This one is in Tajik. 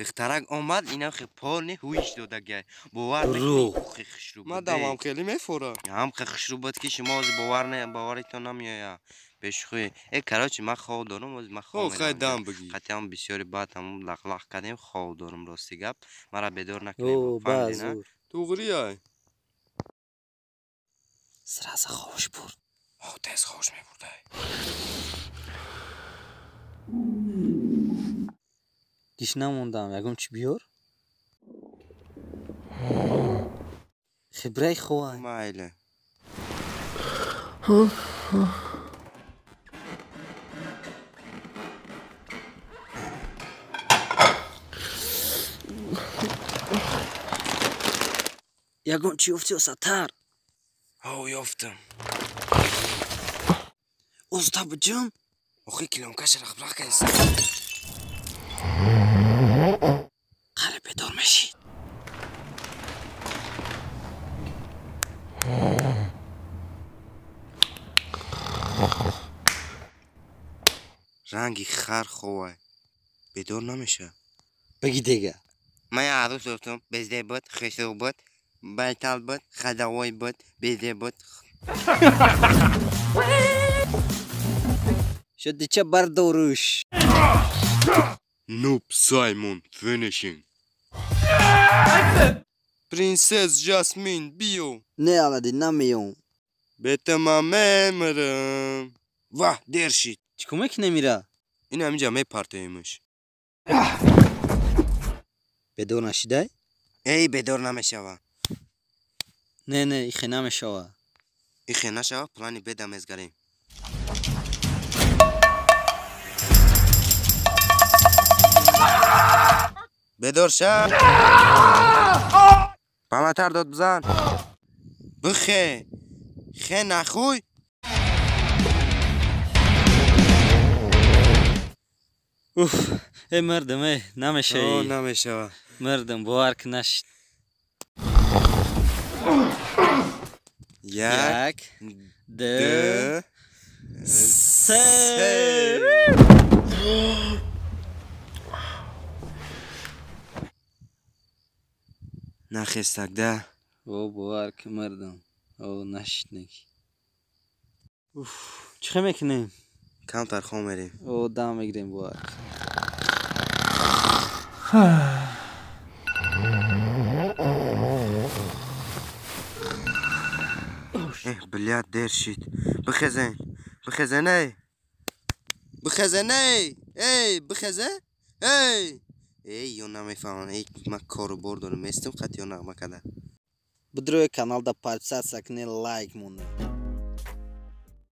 Духтарак омад, инам хе полни ҳуиш додагай. Бовар Рух. мекунӣ, хушрӯ буд. Ман дамам хеле мефора. Ҳам хе хушрӯ буд, ки шумо ҳозир бовар не, боваритон намеояд. Бешухӣ. Э, короче, ман хоб дорам, ҳозир ман хоб Хо, хай меравам. Дам бигӣ. Қатъиан бисёри баъд ҳамун лақ-лақ кардем, хоб дорам, рости гап. Мара бедор накунем. О, Фаҳмидӣ, на? базур. Туғри ай. Сразу хобаш бурд. О, тез хобаш мебурдай. Гиш намондам, ягон чӣ биёр. Хибраи хоҳай. Майли. Ягон чӣ ёфтӣ, Саттар? Ҳо, ёфтам. Оста биҷум. Охи киломкаша рахбрах кайса. Қариб бедор мешӣ. Ранги хар ховай. Бедор намеша. Бигӣ дега. Ман як арӯс ёфтам, безеб буд, хушрӯ буд, байтал буд, хадавой буд, безеб буд. Шуд дича бардоруш. Нуб Саймон finishing. Принсесс Жасмин, биё. Не, Аладдин, намеём. Бета ман мемирам. Ваҳ, дер шид. Чӣ кӯмак намира? Ин ҳаминҷа мепартоемш. Бедор нашидай? Эй, бедор намешава. Не, не, ихе намешава. Ихе нашава, плани беда мезгарем. Бедор ша. Баландтар дод бизан. Бихе. Хе нахуй. Уф, э, мардам, э, намешавӣ. О, намешава. Мардам, бовар ки нашид. Як, Як, ду, ду, се. Нахестак да. О, бовар ки мардам. О, нашид неки. Уф, чӣ хел мекунем? Камтар хом мерем. О, дам мегирем, бовар ки. Э, блядь, дер шид. Бихезен. Бихезен, эй. Бихезен, эй. Эй, бихезе. Эй. Эй, ё намефаҳмам. Эй, ман кору бор дорам. Местим қат ё нағма када. Бидрои каналда подписаться кунед, лайк монед.